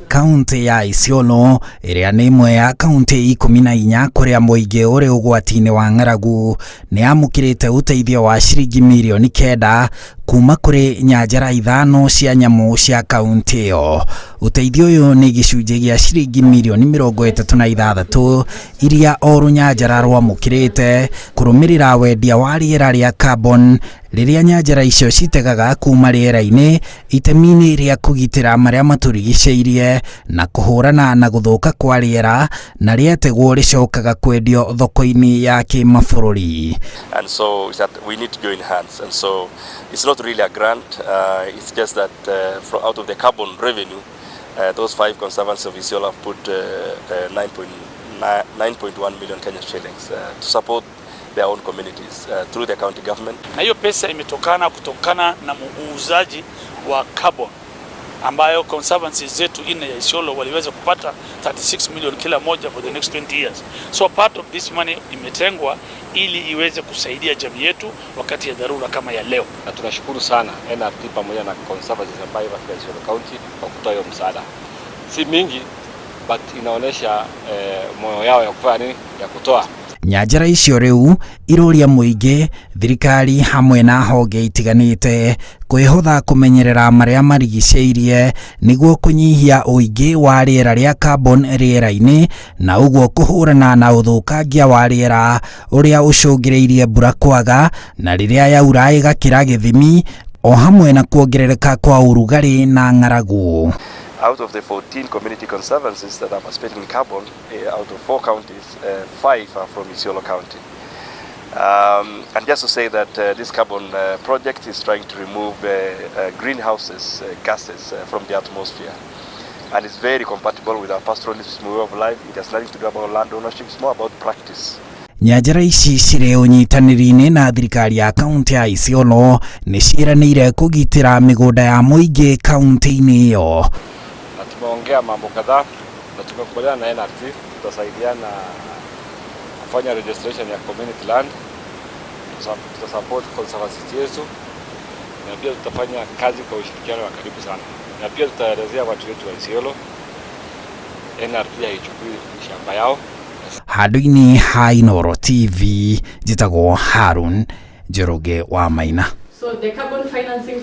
Kaunti ya Isiolo ĩrĩa nĩ ĩmwe ya kaunti 14 kũrĩa mũingĩ ũrĩ ũgwati-inĩ wa ng'aragu nĩ yamũkĩrĩte ũteithio wa ciringi mirioni 9 kuma kũrĩ nyanjara 5 cia nyamũ cia kaunti ĩyo. Ũteithio ũyũ nĩ gĩcunjĩ gĩa ciringi mirioni 36 iria o rũnyanjara rwamũkĩrĩte kũrũmĩrĩra wendia wa rĩera rĩa carbon rĩrĩa nyanjara icio citegaga kuma rĩera-inĩ itemi-inĩ rĩa kũgitĩra marĩa matũrigicĩirie na kũhũrana na gũthũka kwa rĩera na rĩategwo rĩcokaga kwendio thoko-inĩ ya kĩmabũrũri. And so it's that we need to join hands. And so it's not really a grant, it's just that from out of the carbon revenue, those five conservancies of Isiolo have put 9.1 million Kenya shillings to support their own communities through the county government. Na hiyo pesa imetokana kutokana na uuzaji wa carbon ambayo conservancies zetu nne ya Isiolo waliweza kupata 36 million kila moja for the next 20 years. So part of this money imetengwa ili iweze kusaidia jamii yetu wakati ya dharura kama ya leo. Na tunashukuru sana NRT pamoja na conservancies ambayo katika Isiolo County kwa kutoa hiyo msaada. Si mingi, but inaonyesha moyo yao ya kufanya nini, ya kutoa. Nyanjara icio rĩu iroria mũingĩ, thirikari hamwe na honge itiganĩte kwĩhotha kũmenyerera marĩa marigicĩirie nĩguo kũnyihia ũingĩ wa rĩera rĩa carbon rĩera-inĩ na ũguo kũhũrana na ũthũkangia wa rĩera ũrĩa ũcũngĩrĩirie mbura kwaga na rĩrĩa yaura ĩgakĩra gĩthimi o hamwe na kuongerereka kwa ũrugarĩ na ng'aragu. Out of the 14 community conservancies that are participating in carbon, out of four counties, five are from Isiolo County. And just to say that this carbon project is trying to remove greenhouses gases from the atmosphere. And it's very compatible with our pastoralist way of life. It has nothing to do about land ownership, it's more about practice. Nyanjara ici cirĩ ũnyitanĩri-inĩ na thirikari ya kaunti ya Isiolo nĩ ciĩranĩire kũgitĩra mĩgũnda ya mũingĩ kaunti-inĩ ĩyo. Na tumeongea mambo kadhaa na tumekubaliana na NRT tutasaidiana kufanya registration ya community land, tutasupport conservancy yetu na pia tutafanya kazi kwa ushirikiano wa karibu sana, na pia tutaelezea watu wetu wa Isiolo NRT haichukui shamba yao. Handũ-inĩ ha Inooro TV, njĩtagwo Harun Njoroge wa Maina. So the carbon financing